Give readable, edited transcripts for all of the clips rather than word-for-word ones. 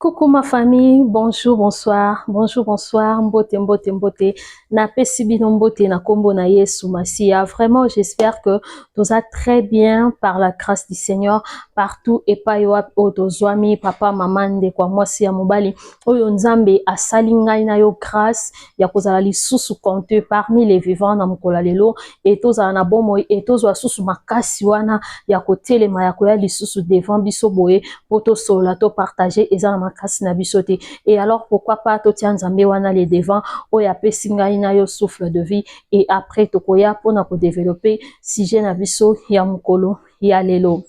Coucou ma famille, bonjour, bonsoir, bonjour, bonsoir, mbote, mbote, mbote. Napesi bino mbote na kombo na Yesu Masiya. Vraiment, j'espère que toza très bien par la grâce du Seigneur partout epai wapi oyo tozwami, papa, mama, ndeko ya mwasi, ya mobali, oyo Nzambe asali ngai na yo grâce ya kozala lisusu compté parmi les vivants na mokolo ya lelo e tozala na bomoi e tozwa susu makasi wana ya kotelema, ya koya lisusu devant biso boye po tosolola, topartage. Eza na makasi na biso te et alors pourquoi pas totia Nzambe wana le devant, oyo apesi ngai na yo souffle de vie. Et après tokoya mpona kodévelopper sujet na biso ya mokolo ya lelo.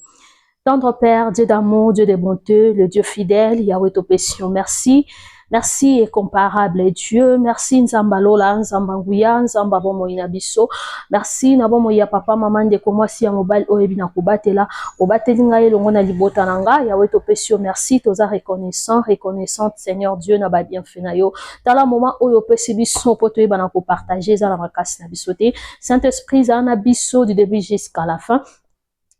Tendre Père, Dieu d'amour, Dieu de bonté, le Dieu fidèle, Yahweh, topesi yo merci. Merci incomparable Dieu, merci Nzamba lola, Nzamba nguya, Nzamba bomoi na biso. Merci na bomoi ya papa, mama, ndeko mwasi, ya mobali oyebi na kobatela. Obateli ngai elongo na libota na nga. Yahweh, topesi yo merci, toza reconnaissant, reconnaissante, Seigneur Dieu, na ba bienfait na yo. Tala moment oyo opesi biso po toyeba na kopartager, eza na makasi na biso te. Saint-Esprit, zala na biso du début jusqu'à la fin.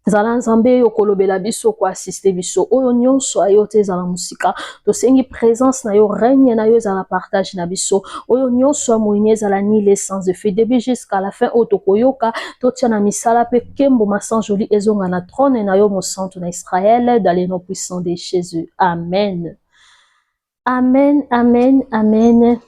Zala Nzambe okolobela biso, koassister biso. Oyo nyonso ayo te ezala mosika. Tosengi présence na yo, règne na yo ezala partage na biso. Oyo nyonso ya moyini ezala nul, sans effet, début jusqu'à la fin. Oyo tokoyoka, totia na misala mpe nkembo masanjoli ezonga na trône na yo mosantu na Israël, dans le nom puissant de Jésus. Amen. Amen, amen, amen.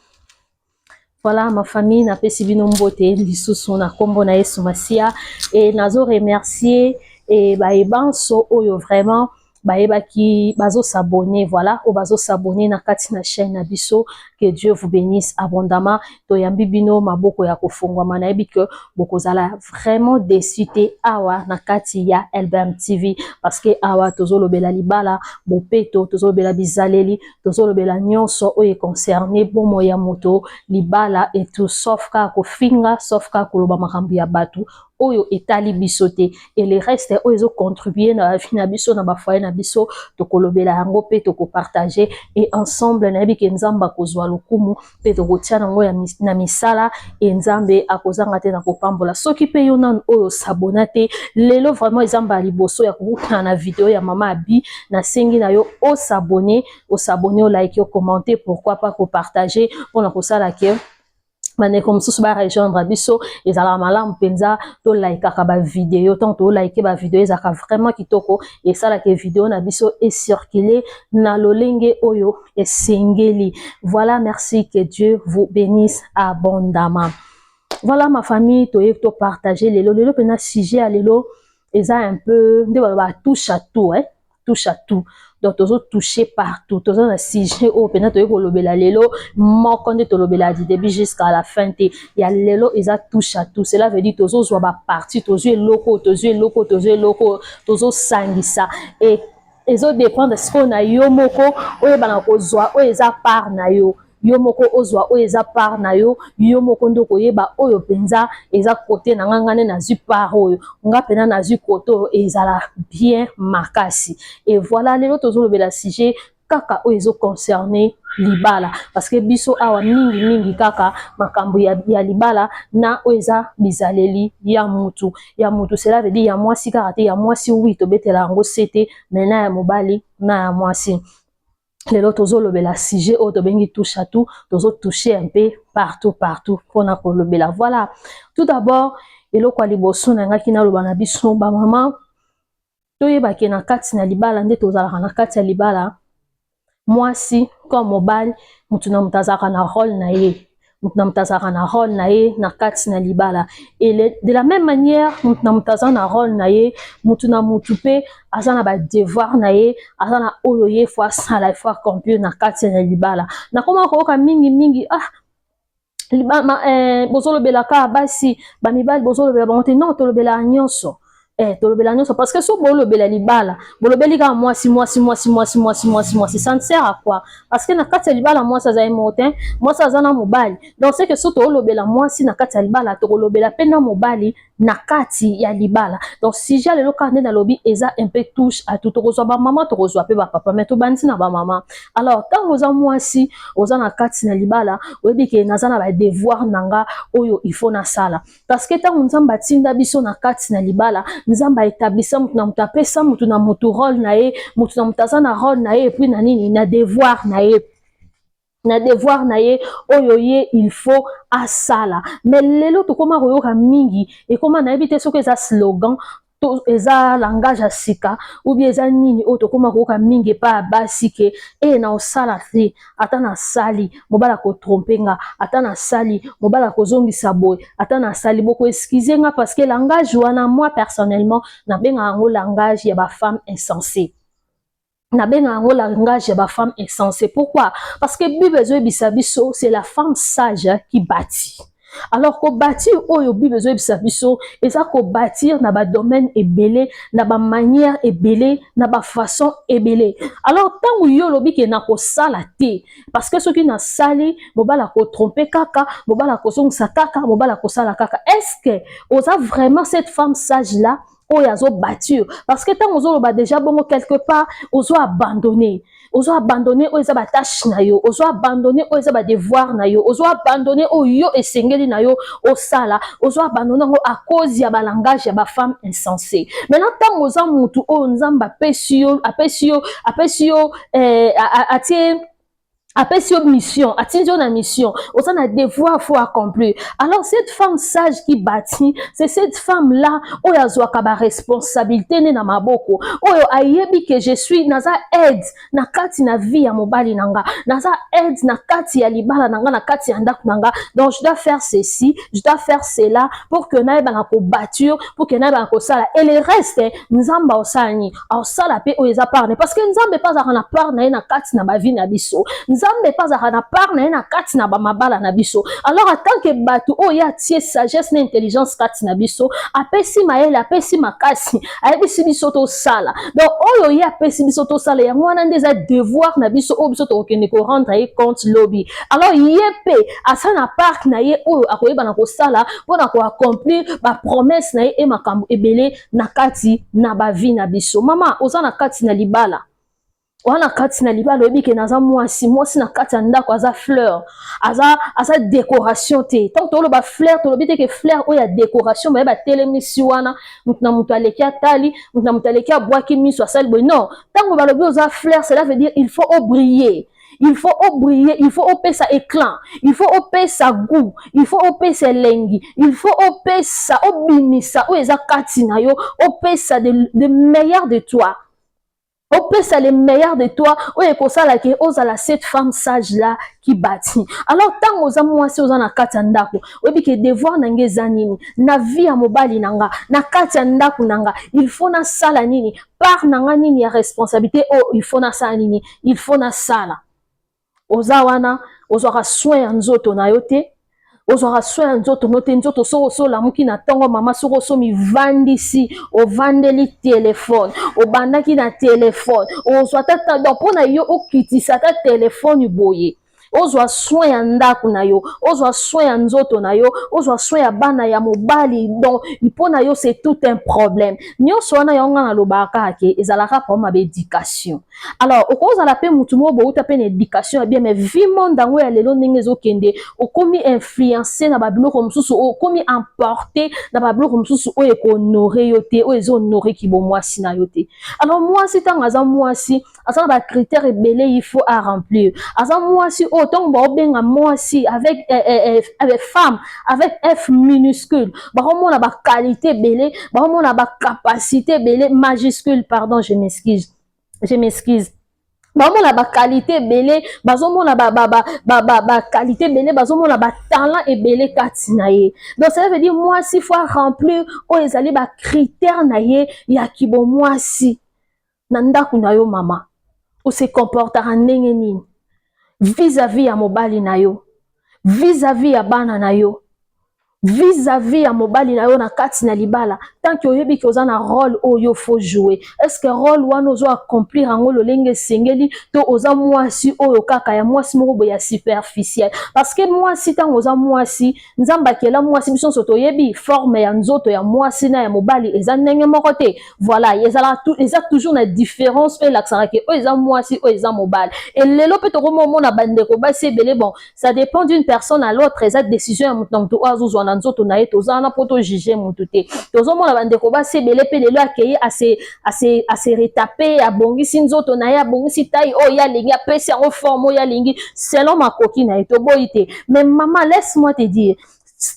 Voilà ma famille, napesi bino mbote lisusu na nkombo na Yesu Masiya e nazo remercier e bayebanso oyo vraiment bayebaki bazos'abonner, voilà, oyo bazos'abonner na kati na chaîne na biso. Que Dieu vous bénisse abondamment. Toyambi bino maboko ya kofungwama. Nayebi ke bokozala vraiment déçu te awa na kati ya LBM TV, parce que awa tozolobela libala, bopeto, tozolobela bizaleli, tozolobela nyonso oyo econcerne bomoi ya moto, libala et tout, sauf kaka kofinga, sauf kaka koloba makambo ya bato oyo etali biso te. Et le reste oyo ezocontribue na bavie na biso, na bafoyer na biso, tokolobela yango mpe tokopartage. Et ensemble, nayebi ke Nzambe akozwa lokumu mpe tokotia yango na misala e Nzambe akozanga te na kopambola. Soki mpe yo nanu oyo os'abonner te, lelo vraiment eza mbala liboso ya kokutana na video ya Mama Abi, nasengi na yo os'abonner, os'abonner, olike, ocommenter, pourquoi pas kopartage, mpona kosala ke bandeko mosusu barejoindre biso. Ezalaka malamu mpenza tolaikaka bavideo. Ntango tolaike bavideo, ezalaka vraiment kitoko, esalaka video na biso ecircule na lolenge oyo esengeli. Voilà, merci, que Dieu vous bénisse abondamment. Voilà ma famille, toye topartage lelo. Lelo mpenza sujet ya lelo eza un peu nde baloba touche à tout, eh? Touche à tout. Donc tozotouche partout. Toza na sujet oyo mpenza toyei kolobela lelo moko nde tolobela du début jusqu'à la fin te. Ya lelo eza touche à tout. Cela veut dire tozozwa bapartie, tozwi eloko, tozwi eloko, tozwi eloko, tozosangisa e ezodépendre sikoyo na yo moko oyebana kozwa oyo eza part na yo. Yo moko ozwa oyo eza part na yo. Yo moko nde okoyeba oyo mpenza eza kote na nga. Nga nde nazwi part oyo, nga mpenza nazwi kote oyo, ezala bien makasi. Et voilà, lelo tozolobela sujet kaka oyo ezoconcerne libala, parce que biso awa mingimingi kaka makambo ya libala na oyo eza bizaleli ya mutu, ya mutu. Cela veut dire ya mwasi kaka te. Ya mwasi, oui, tobetela yango se te, mais na ya mobali na ya mwasi. Lelo tozolobela sujet oyo tobengi touche à tout. Tozotouche un peu partout, partout mpona kolobela. Voilà, tout d'abord, eloko ya liboso na ngaki naloba na biso bamama, toyebake na kati na libala nde tozalaka na kati ya libala, mwasi comme mobali, mutu na moto azalaka na rôle na ye. Moto na moto azalaka na rôle na ye na kati na libala. Et de la même manière, moto na moto aza na rôle na ye, motu na motu mpe aza na badevoir na ye, aza na oyo ye faut asala, faut accomplir na kati na libala. Nakoma koyoka mingimingi: "Ah, bozolobela kaka basi, bamibali bozolobela bango te." Non, tolobelaka nyonso. Tolobela nyonso, parce que so bolobela libala, bolobeli kaka mwasi, mwasi, mwasi, mwasi, mwasi, mwasi, mwasi, ça ne sert à quoi? Parce que na kati ya libala, mwasi aza ye moko te, mwasi aza na mobali. Donc c'est que so tolobela mwasi na kati ya libala, tokolobela mpe na mobali na kati ya libala. Donc sujet lelo kaka nde nalobi eza un peu touche à tout. Tokozwa bamama, tokozwa mpe bapapa, mais tobandi na bamama. Alors ntango oza mwasi, oza na kati na libala, oyebi ke naza na badevoir na nga oyo il faut nasala, parce que ntango Nzambe atinda biso na kati na libala, Nzambe aétablisa motu na motu, apesa motu na motu rôle na ye. Motu na motu aza na rôle na ye, et puis na nini, na devoir na ye, na devoir na ye oyo ye il faut asala. Mais lelo tokóma koyoka mingi, ekóma, nayebi te soki eza slogan to eza langage ya sika ou bien eza nini, oyo tokóma koyoka mingi epai ya basi ke e na osala te, ata nasali, mobali akotromper nga, ata nasali, mobali akozongisa boye, ata nasali. Bokoexcuser nga, parce que langage wana, moi personnellement, nabengaka yango langage ya bafemme insensé. Nabenga yango langage ya bafemme insensé. Pourquoi? Parce que Bible ezoyebisa biso: c'est la femme sage qui bâtit. Alors kobâtir oyo Bible ezoyebisa biso, eza kobâtir na badomaine ebele, na bamanière ebele, na bafaçon ebele. Alors ntango yo olobi ke na kosala te, parce que soki nasali, mobali akotromper kaka, mobali akozongisa kaka, mobali akosala kaka, est ce que oza vraiment cette femme sage là oyo azobâtir? Parce que ntango ozoloba déjà bongo, quelque part ozo abandonner, ozo abandonner oyo eza batâche na yo, ozo abandonner oyo eza badevoir na yo, ozo abandonner oyo yo esengeli na yo osala, ozo abandonner yango à cause ya balangage ya bafemme insensé. Maintenant, ntango oza mutu oyo Nzambe apesi yo, apesi yo, apesi yo, atie, apesi yo mission, atindi yo na mission, oza na devoir faut accomplir. Alors cette femme sage qui bâtit, c'est cette femme là oyo azwaka baresponsabilité ne na maboko, oyo ayebi ke je suis, naza aide na kati na vie ya mobali na nga, naza aide na kati ya libala na nga, na kati ya ndako na nga. Donc je dois faire ceci, je dois faire cela pour que nayeba na kobâtir, pour que nayeba na kosala. Et le reste, Nzambe aosala nini? Aosala mpe oyo eza part na ye, parce que Nzambe mpe azalaka na part na ye na kati na bavie na biso. Nzambe mpe azalaka na part na ye na kati na bamabala na biso. Alors en tant que bato oyo ye atie sagesse na intelligence kati na biso, apesi mayele, apesi makasi, ayebisi biso tosala. Donc oyo ye apesi biso tosala, yango wana nde eza devoir na biso oyo biso tokokende korendre ye compte lobi. Alors ye mpe aza na part na ye oyo akoyeba na kosala mpona koaccomplir bapromesse na ye e makambo ebele na kati na bavie na biso. Mama, oza na kati na libala, oza na kati na libala, oyebi ke naza mwasi. Mwasi na kati ya ndako aza fleur, aza décoration te. Ntango toloba fleur, tolobi te ke fleur oyo ya décoration baye batelemisi wana, motu na moto aleki atali, motu na moto aleki abwaki miso, asali boye. Non, ntango balobi oza fleur, cela veut dire il faut obriller, il faut obriller, il faut opesa éclat, il faut opesa goût, il faut opesa elengi, il faut opesa, obimisa oyo eza kati na yo, opesa de meilleur de toi, opesa le meilleur de toi oyo ekosala ke ozala cette femme sage là qui bâtit. Alors ntango oza mwasi, oza na kati ya ndako, oyebi ke devoir na nga eza nini na vie ya mobali na nga, na kati ya ndako na nga, il faut nasala nini, part na nga nini ya responsabilité oyo il faut nasala nini, il faut nasala. Oza wana, ozwaka soin ya nzoto na yo te, ozwaka soin ya nzoto no te. Nzoto, soki osolamuki na ntongo, mama, soki osomivandisi, ovandeli telefone, obandaki na telefone, ozwa ata, donc mpo na yo okitisa ata telefone boye, ozwa soin ya ndako na yo, ozwa soin ya nzoto na yo, ozwa soin ya bana ya mobali, donc mpo na yo c'est tout un problème. Nyonso wana, yango nga nalobaka kaka ke ezalaka problème ya baéducation. Alors okozala mpe mutu moko bouta mpe na éducation ya bien, mais vie, monde yango ya lelo, ndenge ezokende, okomi influencé na babiloko mosusu, okomi emporté na babiloko mosusu oyo ekohonorer yo te, oyo ezohonorer kibomwasi na yo te. Alors mwasi, ntango aza mwasi, aza na bacritère ebele il faut à remplir. Aza mwasi oyo ntango baobenga mwasi avec femme avec F minuscule, bakomona baqualité ebele, bakomona bacapacité ebele, majuscule, pardon, je m'excuse, je m'excuse, bazomona baqualité ebele, bazomona baqualité ebele, bazomona batalent ebele kati na ye. Donc cela veut dire mwasi faut remplir oyo ezali bacritère na ye ya kibomwasi. Na ndako na yo, mama, ose comportaka ndenge nini vis-à-vis ya mobali na yo, vis-à-vis ya bana na yo, vis-à-vis ya mobali na yo na kati na libala? Tant que oyebi ke oza na rôle oyo faut jouer, est ce que rôle wana ozo accomplir yango lolenge esengeli, to oza mwasi oyo kaka ya mwasi moko boye ya superficiel? Parce que mwasi, ntango oza mwasi, Nzambe akela mwasi, biso nyonso toyebi forme ya nzoto ya mwasi na ya mobali eza ndenge moko te. Voilà, ezalaka, eza toujours na différence oyo elakisaka ke oyo eza mwasi, oyo eza mobali. Elelo mpe tokomomona bandeko basi ebele, bon, ça dépend d'une personne à l'autre, eza décision ya moto na moto oyo azozwa. na nzoto na ye. Toza wana mpo tojuge motu te. Tozomona bandeko basi ebele mpe lelo akei ase retaper, abongisi nzoto na ye, abongisi taille oyo ye alingi, apesi yango forme oyo alingi selon makoki na ye. Toboyi te. Mais mama, laisse-moi te dire,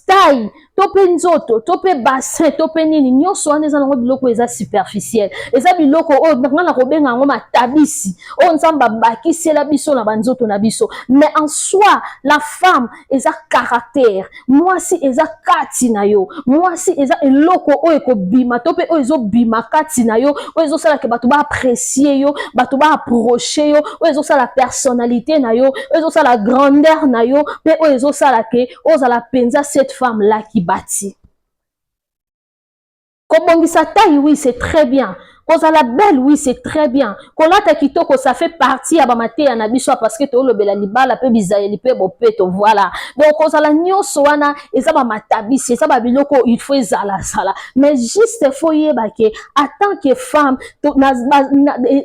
taille to mpe nzoto to mpe bassin to mpe nini, nyonso wana eza nango biloko eza superficiel. Eza biloko oyo nga na kobenga yango matabisi oyo Nzambe abakisela biso na banzoto na biso. Mais en soi, la femme eza caractère. Mwasi eza kati na yo. Mwasi eza eloko oyo ekobima to mpe oyo ezobima kati na yo, oyo ezosalaka bato baapprécie yo, bato baapproche yo, oyo ezosala personnalité na yo, oyo ezosala grandeur na yo, mpe oyo ezosala ke ozala mpenza cette femme là qui bâtit. Kobongisa taille, oui, c'est très bien. Kozala belle, oui, c'est très bien. Kolata kitoko, ça fait partie ya bamateya na biso, parce que tolobela libala mpe bizaleli mpe bopeto. Voilà, donc kozala nyonso wana eza bamatabisi, eza babiloko il faut ezalazala. Mais juste faut yeba ke en tant que femme,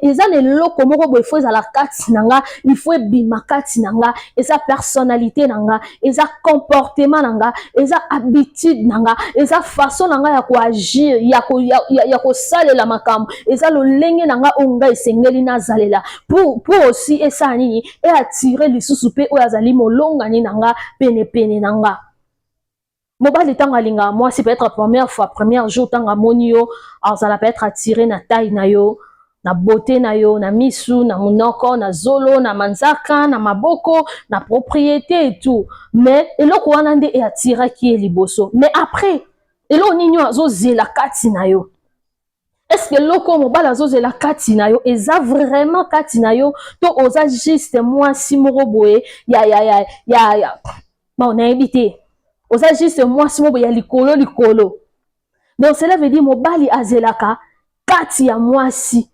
eza na eloko moko boye faut ezala kati na nga, il faut ebima kati na nga. Eza personnalité na nga, eza comportement na nga, eza habitude na nga, eza façon na nga ya koagir, ya kosalela makambo, eza lolenge na nga oyo ngai esengeli nazalela pour aussi esala nini, eattire lisusu mpe oyo azali molongani na nga penepene na nga. Mobali, ntango alingaka mwasi, peut-être première fois, premier jour, ntango amoni yo, azala peut-être attiré na taille na yo, na beauté na yo, na misu, na monoko, na zolo, na manzaka, na maboko, na propriété et tout. Mais eloko wana nde eattiraki ye liboso. Mais après, eloko nini oyo azozela kati na yo? Est-ce eloko oyo mobali azozela kati na yo eza vraiment kati na yo, to oza juste mwasi moko boye ya bon, nayebi te, oza juste mwasi moko boye ya likolo likolo? Donc cela veut dire mobali azelaka kati ya mwasi,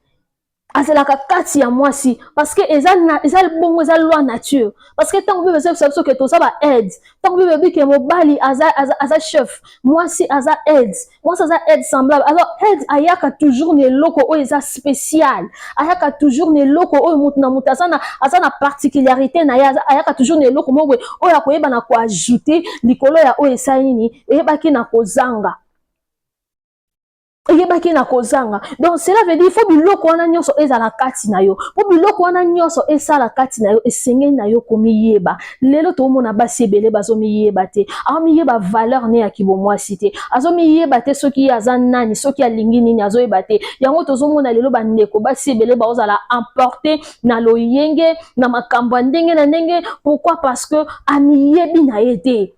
azelaka kati ya mwasi, parce que eza bongo, eza loi nature. Parce que ntango Bible ezobisa biso ke toza ba aide, ntango Bible elobi ke mobali aza chef, mwasi aza aide, mwasi aza aide semblable. Alors aide ayaka toujours na eloko oyo eza spécial, ayaka toujours na eloko oyo motu na moto aza na particularité na ye. Ayaka toujours na eloko moko boye oyo akoyeba na koajoute likolo ya oyo esali nini, eyebaki na kozanga, eyebaki na kozanga. Donc cela veut dire faut biloko wana nyonso ezala kati na yo. Mpo biloko wana nyonso esala kati na yo, esengeli na yo komiyeba. Lelo toomona basi ebele bazomiyeba te. Azomiyeba valeur ne ya kibomwasi te, azomiyeba te soki ye aza nani, soki alingi nini, azoyeba te. Yango tozomona lelo bandeko basi ebele baozala emporté na loyenge, na makambo ya ndenge na ndenge. Pourquoi? Parce que amiyebi na ye te.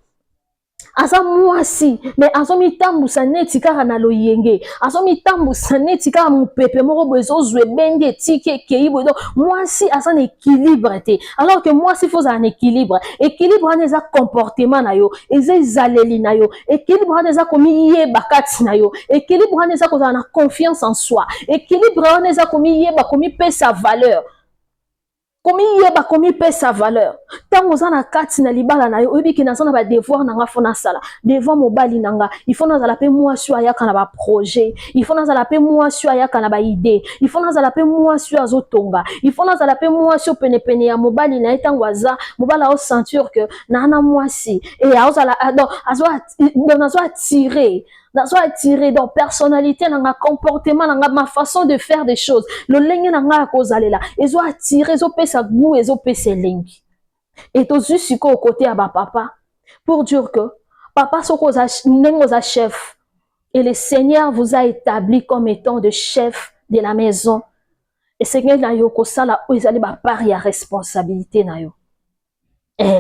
Aza mwasi, mais azomitambusa neti kaka na loyenge, azomitambusa neti kaka mopepe moko boye ezozwa, ebendi, etiki, ekei boye. Donc mwasi aza na équilibre te, alors que mwasi faut ozala na équilibre. Équilibre wana eza comportement na yo, eza ezaleli na yo. Équilibre wana eza komiyeba kati na yo. Équilibre wana eza kozala na confiance en soi. Équilibre wana eza komiyeba, komipesa valeur, komiyeba, komipesa valeur. Ntango oza na kati na libala na yo, oyebi ke naza na badevoir na nga, faut nasala devant mobali na nga. Il faut nazala mpe mwasi oyo ayaka na baprojet, il faut nazala mpe mwasi oyo ayaka na baidées, il faut nazala mpe mwasi oyo azotonga, il faut nazala mpe mwasi oyo penepene ya mobali na ye. Ntango aza mobali, aosentir ke naa na mwasi e aozala, donc nazo attire, nazo attirer. Donc personnalité na nga, comportement na nga, ma façon de faire des choses, lolenge na nga ya kozalela ezo attire, ezopesa goût, ezopesa elengi. E tozwi sikoyo côté ya bapapa, pour dire que papa, soki oza ndenge oza chef et le Seigneur vous a établi comme étant de chef de la maison, esengeli na yo kosala oyo ezali bapart ya responsabilité na yo.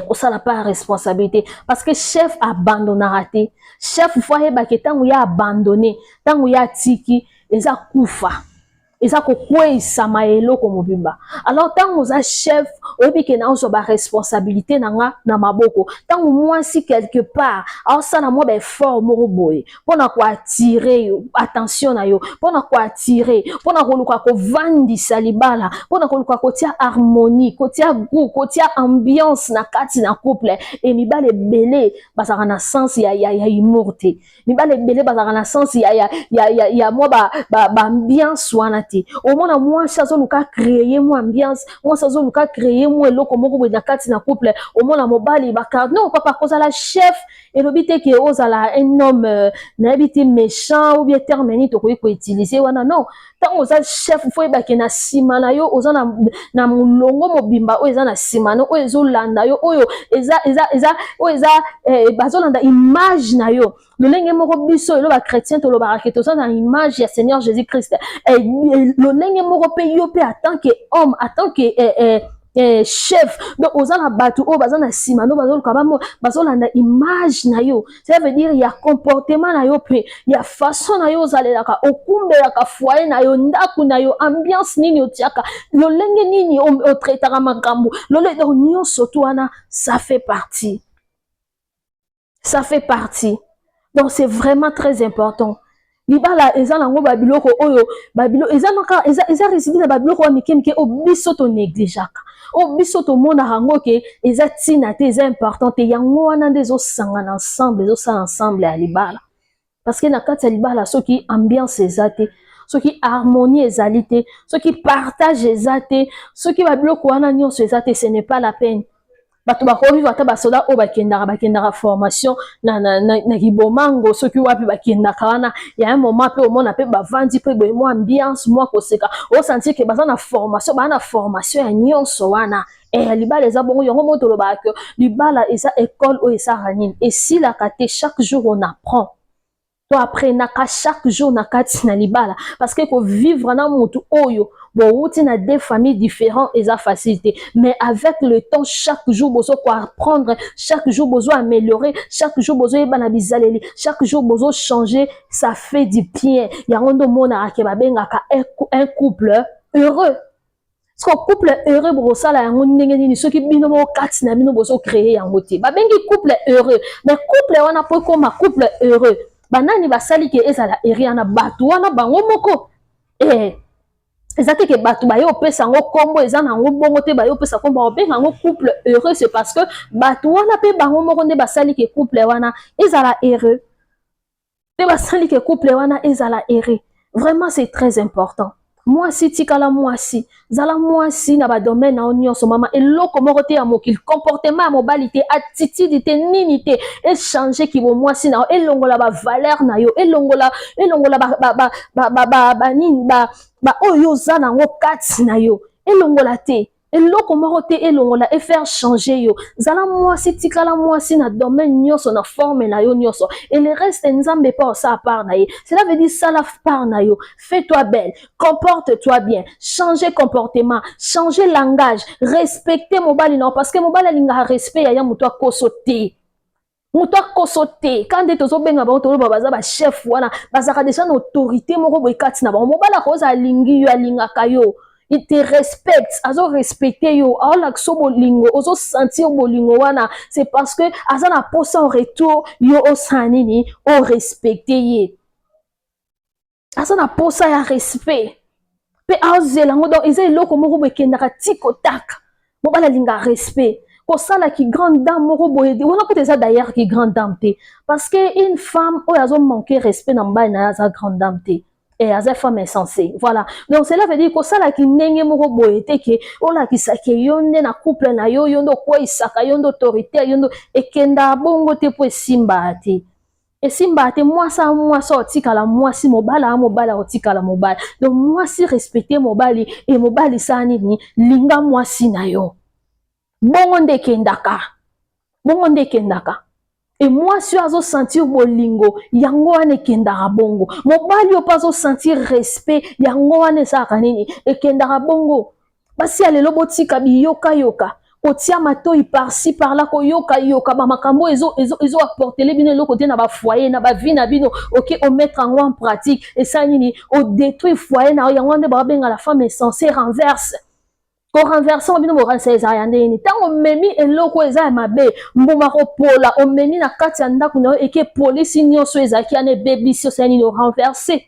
Kosala part ya responsabilité, parce que chef abandonnaka te. Chef faut ayebaki ntango ye abandonne, ntango ye atiki, eza kufa, eza kokweyisama eloko mobimba. Alors ntango oza chef, oyebi ke naozwa baresponsabilité na nga na maboko. Ntango mwasi quelque part aosala mwa baeffort moko boye mpona koattire yo attention na yo, mpona koattire, mpona koluka kovandisa libala, mpona koluka kotia harmonie, kotia goût, kotia ambiance na kati na couple. E mibali ebele bazalaka na sens ya humour te. Mibali ebele bazalaka na sens ya mwa baambiance wana te. te. Omona mwasi azoluka créer mwa ambiance, mwasi azoluka créer mwa eloko moko boye na kati na couple. Omona mobali baka non papa, kozala chef elobi te ke ozala un homme nayebi te, méchant ou bien terme nini tokoki koutiliser wana. Non, ntango oza chef, faut oyebake na nsima na yo oza na molongo mobimba oyo eza na nsima no, oyo ezolanda yo, oyo eza oyo eza bazolanda image na yo. Lolenge moko biso elo bachrétien tolobaka ke toza na image ya Seigneur Jésus Christ, lolenge moko mpe yo mpe en tant que homme, en tant que chef, donc oza na bato oyo baza na nsima no, bazoluka bazolanda image na yo. Ça veut dire ya comportement na yo mpe ya façon na yo ozalelaka, okumbelaka foyer na yo, ndako na yo, ambiance nini otiaka, lolenge nini otraitaka makambo lolenge. Donc nyonso to wana, ça fait partie, ça fait partie. Donc c'est vraiment très important. Libala eza nango babiloko oyo, babilo eza naka eza réside na babiloko ya mike mike oyo biso tonégligeaka, oyo biso tomonaka yango ke eza ntina te, eza important te. Yango wana nde ezosangana ensemble, ezosala ensemble ya libala. Parce que na kati ya libala, soki ambiance eza te, soki harmonie ezali te, soki partage eza te, soki babiloko wana nyonso eza te, ce n'est pas la peine. Bato bakovivre, ata basoda oyo bakendaka formation na kibomango, soki wapi bakendaka wana, ya un moment mpe omona mpe bavandi mpe boye, mwa ambiance, mwa koseka, osentir ke baza na formation, baza na formation ya nyonso wana. Libala eza bongo. Yango moko tolobaka ke libala eza école oyo esalaka nini? Esilaka te. Chaque jour on apprend, toapprenaka chaque jour na kati na libala, parce que kovivre na motu oyo bowuti na deux familles différents eza facile te. Mais avec le temps, chaque jour bozo koapprendre, chaque jour bozo améliorer, chaque jour bozoyeba na bizaleli, chaque jour bozo changer. Ça fait du bien. Yango nde omonaka ke babengaka un couple heureux. Parce que couple heureux, bokosala yango ndenge nini soki bino moko kati na bino bozocréer yango te? Babengi couple heureux, mais couple wana, mpo ekóma couple heureux, banani basali ke ezala heureux wana? Bato wana bango moko. Eza te ke bato baye opesa yango nkombo, eza na yango bongo te. Baye opesa nkombo, babenga yango couple heureux, c'est parce que bato wana mpe bango moko nde basali ke couple wana ezala heureux, mpe basali ke couple wana ezala heureux. Vraiment, c'est très important. Mwasi, tikala mwasi, zala mwasi na badomaine na yo nyonso, mama. Eloko moko te ya mokili, comportement ya mobali te, attitude te, nini te, echanger kibo mwasi na yo, elongola bavaleur na yo, elongola banini baoyo oza nango kati na yo, elongola te. Eloko moko te elongola, efaire changer yo. Zala mwasi, tikala mwasi na domaine nyonso, na forme na yo nyonso, et le reste, Nzambe mpe osala part na ye. Cela veut dire, sala part na yo, fais-toi belle, comporte-toi bien, changer comportement, changer langage, respecter mobali na yo, parce que mobali alingaka respect. Yaya, moto akoso te, moto akoso te. Ka nde tozobenga bango, toloba baza bachef wana, bazalaka deja na autorité moko boye kati na bango. Mobali akoza alingi yo, alingaka yo, il te respecte, azorespecte yo, aolakisa bolingo, ozosentir bolingo wana, c'est parce que aza na posa en retour yo osala nini? Orespecte ye. Aza na posa ya respect mpe azela yango. Donc eza eloko moko boye ekendaka ti kotaka. Mobali alingaka respect. Kosalaki grande dame moko boye wana kuta eza d'ailleurs ki grande dame te, parce que une femme oyo azomanke respect na mobali na ye aza grande dame te e aza femme insensée. Voilà. Donc cela veut dire kosalaki ndenge moko boye te ke olakisaki yo nde na couple na yo, yo nde okweyisaka, yo nde autorité, yo nde ekendaka bongo te, mpo esimbaka te, esimbaka te. Mwasi a mwasi aotikala mwasi, mobali a mobali aotikala mobali. Donc mwasi, respecte mobali, e mobali sala nini? Linga mwasi na yo. Bongo nde ekendaka, bongo nde ekendaka. E mwasi oyo azosentir bolingo, yango wana ekendaka bongo. Mobali oyo mpe azosentir respect, yango wana esalaka nini? Ekendaka bongo. Basi ya lelo, botika biyokayoka, kotia matoi par-ci par-là, koyokayoka bamakambo ezoapporter bino eloko te na bafoyer, na bavie na bino. Oke omettre yango en pratique, esala nini? Odétruire foyer na yo. Yango nde babenga la femme insensée renverse. Korenverser bino, bokanisa ezala ya ndenge nini? Ntango omemi eloko eza ya mabe, mbuma kopola, omemi na kati ya ndako na yo, eke polisi nyonso ezalaki wana, ebebisi. Osala nini? Orenverser.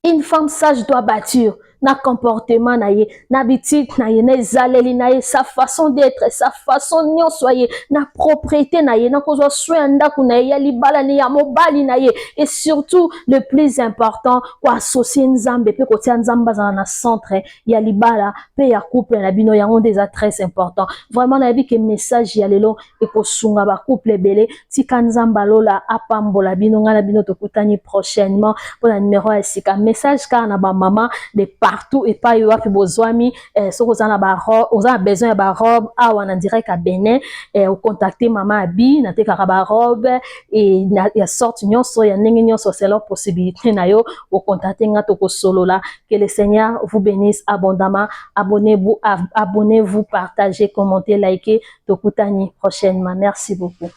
Une femme sage doit bâtir. Na comportement na ye, na habitude na ye, na ezaleli na ye, sa façon d'être, sa façon nyonso ya ye, na propriété na ye, na kozwa soin ya ndako na ye, ya libala na ye, ya mobali na ye. Et surtout, le plus important, koassocier Nzambe mpe kotia Nzambe azala na centre ya libala mpe ya couple na bino. Yango nde eza très important. Vraiment, nayebi ke message ya lelo ekosunga bacouple ebele. Tika Nzambe alola apambola bino. Ngai na bino tokutani prochainement mpona numero ya sika. Message kaka na bamama de partout epai wapi bozwami. Soki oza na oza na besoin ya barobe awa na direct ya Benin, ocontacte mama Abi. Natekaka barobe e, ya sorte nyonso, ya ndenge nyonso, selon possibilité na yo. Ocontacte nga, tokosolola. Que le Seigneur vous bénisse abondamment. Abonnez-vous, abonnez-vous, partagez, commentez, likez. Tokutani prochainement. Merci beaucoup.